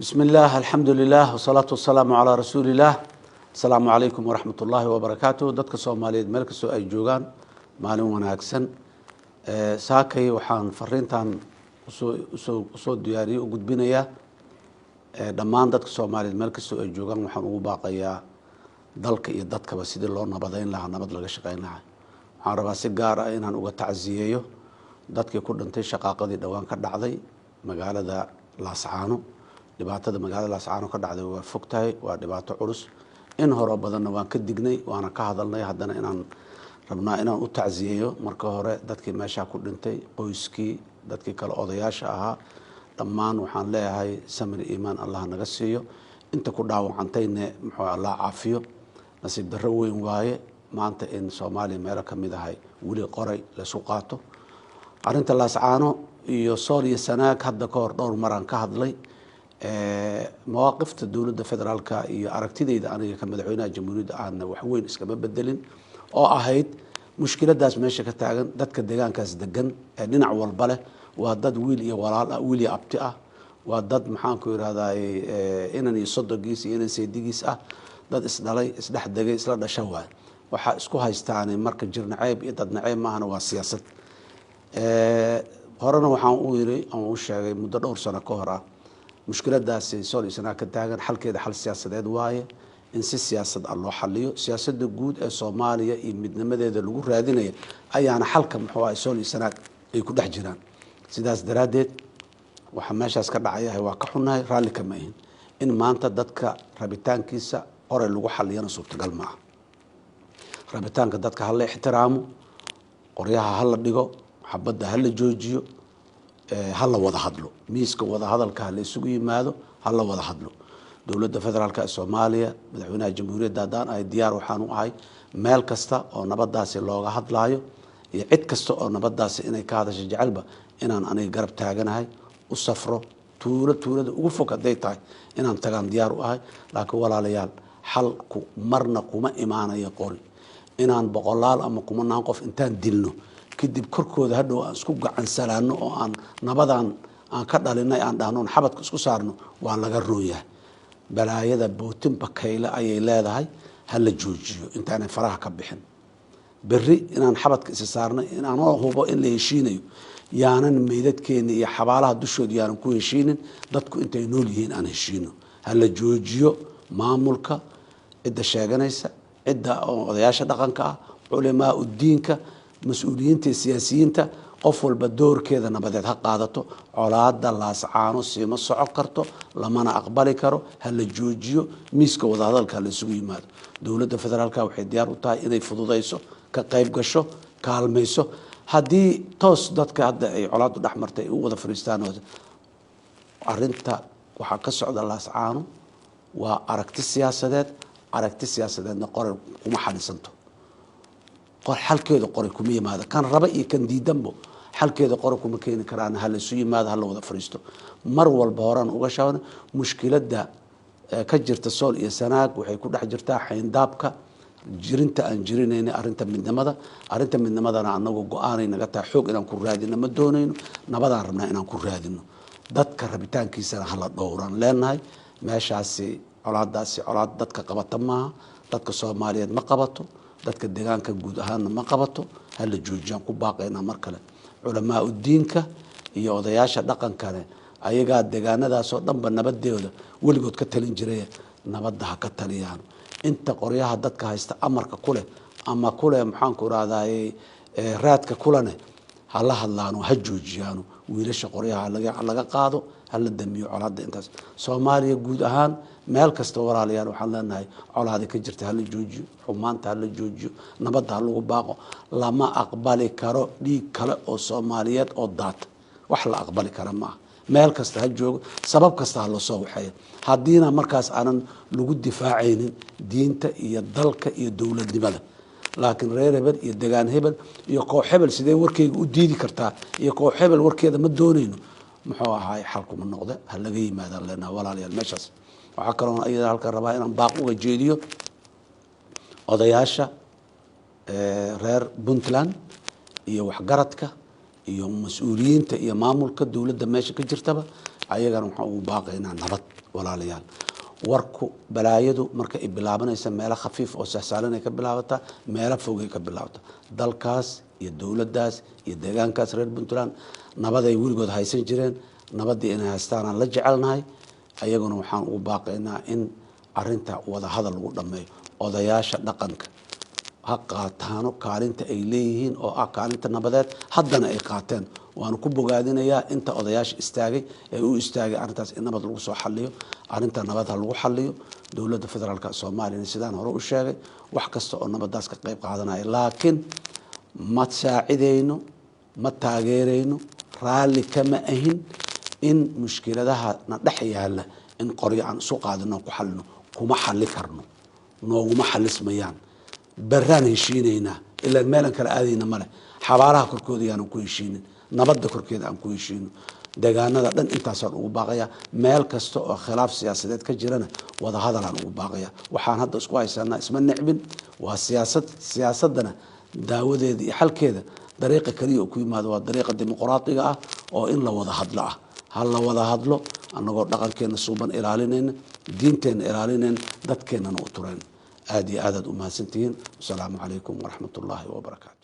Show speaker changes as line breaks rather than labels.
Bismi illaah, alxamdu lilah, wasalaatu wasalaamu calaa rasuuli illaah. Asalaamu calaykum waraxmat ullaahi wabarakaatu. Dadka Soomaaliyeed meel kastoo ay joogaan, maalin wanaagsan. Saakay waxaan fariintan usoo diyaariyey u gudbinayaa dhammaan dadka Soomaaliyeed meel kastoo ay joogaan. Waxaan ugu baaqayaa dalka iyo dadkaba sidii loo nabadeyn lahaa, nabad laga shaqeyn lahaa. Waxaan rabaa si gaar ah inaan uga tacsiyeeyo dadkii ku dhintay shaqaaqadii dhowaan ka dhacday magaalada Laascaano. Dhibaatada magaalada Laascaano ka dhacday waa fog tahay, waa dhibaato culus. In hore badanna waan ka dignay, waana ka hadalnay. Haddana inaan rabnaa inaan u tacsiyeeyo marka hore dadkii meeshaa ku dhintay, qoyskii, dadkii kale, odayaasha ahaa, dhammaan waxaan leeyahay samir iimaan Allah naga siiyo. Inta ku dhaawacantayne muxuu Allah caafiyo. Nasiib darro weyn waaye maanta in Soomaaliya meelo ka mid ahay weli qoray laysu qaato. Arrinta Laascaano iyo Sool iyo Sanaag hadda ka hor dhowr maraan ka hadlay. Mawaaqifta dowladda federaalka iyo aragtidayda aniga ka madaxweynaha jamhuuriyadda aana wax weyn iskama bedelin, oo ahayd mushkiladaas meesha ka taagan, dadka deegaankaas degan ee dhinac walba leh waa dad wiil iyo walaal ah, wiil iyo abti ah, waa dad, maxaanku irahday, inan iyo sodogiis iyo inan saydigiis ah, dad isdhalay, isdhex degay, isla dhasha waay. Waxaa isku haystaane marka jirnaceeb iyo dadnaceeb maahana, waa siyaasad. Horena waxaan u yiri aan u sheegay muddo dhowr sano ka hor ah, mushkiladaasi Sool iyo Sanaag ka taagan xalkeeda xal siyaasadeed waaye, in si siyaasad ah loo xaliyo. Siyaasada guud ee Soomaaliya iyo midnimadeeda lagu raadinaya ayaana xalka, muxuu ahay, Sool iyo Sanaag ay ku dhex jiraan. Sidaas daraaddeed waxaa meeshaas ka dhacayahay waa ka xunnahay, raalli kama ahin. In maanta dadka rabitaankiisa qoray lagu xaliyana suurtagal ma aha. Rabitaanka dadka hala ixtiraamo, qoryaha hala dhigo, xabadda hala joojiyo, hala wada hadlo, miiska wada hadalka hala isugu yimaado, hala wada hadlo. Dowladda federaalka ee Soomaaliya, madaxweynaha jamhuuriyadda haddaan ahay, diyaar waxaan u ahay meel kasta oo nabadaasi looga hadlaayo iyo cid kasta oo nabadaasi inay ka hadasho jecelba inaan aniga garab taaganahay, u safro tuulo, tuulada ugu fog hadday tahay inaan tagaan diyaar u ahay. Laakiin walaalayaal, xalku marna kuma imaanayo qori. Inaan boqolaal ama kumanaan qof intaan dilno, kadib korkooda hadhow aan isku gacansalaano oo aan nabadan aan ka dhalinay aan dhahno, xabadka isku saarno, waa laga roon yahay. Balaayada bootin bakayle ayay leedahay, ha la joojiyo intaanay faraha ka bixin. Berri inaan xabadka isi saarno inaanoo hubo in la heshiinayo, yaanan meydadkeena iyo xabaalaha dushooda yaanan ku heshiinin. Dadku intay nool yihiin aan heshiino. Ha la joojiyo. Maamulka cidda sheeganaysa, cidda odayaasha dhaqanka ah, culimaa udiinka, mas-uuliyiinta iyo siyaasiyiinta, qof walba doorkeeda nabadeed ha qaadato. Colaada Laascaano siima soco karto, lamana aqbali karo. Ha la joojiyo, miiska wadahadalka ha la isugu yimaado. Dowladda federaalka waxay diyaar u tahay inay fududayso, ka qayb gasho, kaalmayso. Haddii toos dadka hadda ay colaadu dhex martay ay u wada fariistaan. Arinta waxaa ka socda Laascaano waa aragti siyaasadeed. Aragti siyaasadeedna qoray kuma xalisanto, xalkeeda qoray kuma yimaado. Kan raba iyo kan diidanbo xalkeeda qore kuma keeni karaan. Ha laysu yimaado, hala wada fariisto. Mar walba horaan uga shaban, mushkiladda ka jirta Sool iyo Sanaag waxay ku dhex jirtaa xayndaabka jirinta aan jirinayna arrinta midnimada. Arrinta midnimadana anagu go-aanay naga tahay. Xoog inaan ku raadino ma doonayno, nabadaan rabnaa inaan ku raadino. Dadka rabitaankiisana hala dhowraan leenahay. Meeshaasi colaadaasi colaad dadka qabata maaha, dadka Soomaaliyeed ma qabato, dadka deegaanka guud ahaanna ma qabato. Hala joojiyaan ku baaqaynaa mar kale. Culamaa udiinka iyo odayaasha dhaqankane ayagaa deegaanadaasoo dhanba nabadeoda weligood ka talin jiray, nabadda ha ka taliyaan. Inta qoryaha dadka haysta amarka kuleh ama kuleh, maxaanku irahdaye, raadka kulene, hala hadlaano, ha joojiyaano. Wiilasha qoryaha laga qaado, hala damiyo colaada. Intaas Soomaaliya guud ahaan meel kasta, walaalayaal, waxaan leenahay colaada ka jirta hala joojiyo, xumaanta hala joojiyo, nabadda ha lagu baaqo. Lama aqbali karo dhiig kale oo Soomaaliyeed oo daata, wax la aqbali kara ma aha. Meel kasta ha joogo, sabab kasta ha lasoo waxeeyo, haddiina markaas aanan lagu difaacaynin diinta iyo dalka iyo dowladnimada. Laakiin reer hebel iyo degaan hebel iyo koox hebel sidee warkeyga u diidi kartaa, iyo koox hebel warkeeda ma doonayno, muxuu ahaay, xalkuma noqde. Ha laga yimaadaan leenaha walaalayaal. Meeshaas waxaa kaloo iyada halkan rabaa inaan baaq uga jeediyo odayaasha reer Puntland iyo waxgaradka iyo mas-uuliyiinta iyo maamulka dowladda meesha ka jirtaba. Ayagana waxaan ugu baaqaynaa nabad. Walaalayaal, warku balaayadu marka ay bilaabanaysa meelo khafiif oo sahsaalanay ka bilaabataa, meelo fogay ka bilaabataa. Dalkaas iyo dowladdaas iyo deegaankaas reer Puntland nabaday weligood haysan jireen, nabaddii inay haystaanaan la jecelnahay. Ayaguna waxaan ugu baaqaynaa in arinta wada hadal lagu dhammeeyo. Odayaasha dhaqanka ha qaataano kaalinta ay leeyihiin oo ah kaalinta nabadeed, haddana ay qaateen. Waanu ku bogaadinayaa inta odayaasha istaagay ee u istaagay arrintaas in nabad lagu soo xaliyo. Arrinta nabad ha lagu xaliyo. Dowladda federaalka Soomaaliyana, sidaan hore u sheegay, wax kasta oo nabadaas ka qayb qaadanaya, laakiin ma saacidayno, ma taageerayno, raalli kama ahin in mushkiladaha na dhex yaala in qoryo aan isu qaadino ku xalino. Kuma xali karno, nooguma xalismayaan. Beraan heshiinaynaa, ilaan meelan kala aadayna male. Xabaalaha korkooda yaanan ku heshiinin, nabadda korkeeda aan ku heshiino. Deegaanada dhan intaasaan ugu baaqaya. Meel kasta oo khilaaf siyaasadeed ka jirana wadahadalaan ugu baaqaya. Waxaan hadda isku haysanaa isma necbin, waa siyaasad. Siyaasadana daawadeeda iyo xalkeeda dariiqa keliya oo ku yimaado waa dariiqa dimuqraadiga ah oo in la wada hadlo ah. Ha la wada hadlo, annagoo dhaqankeenna suuban ilaalinayna, diinteenna ilaalinayna, dadkeennana u tureen. Aada iyo aadaad u mahadsantihiin. Wasalaamu calaykum waraxmat ullaahi wabarakaatu.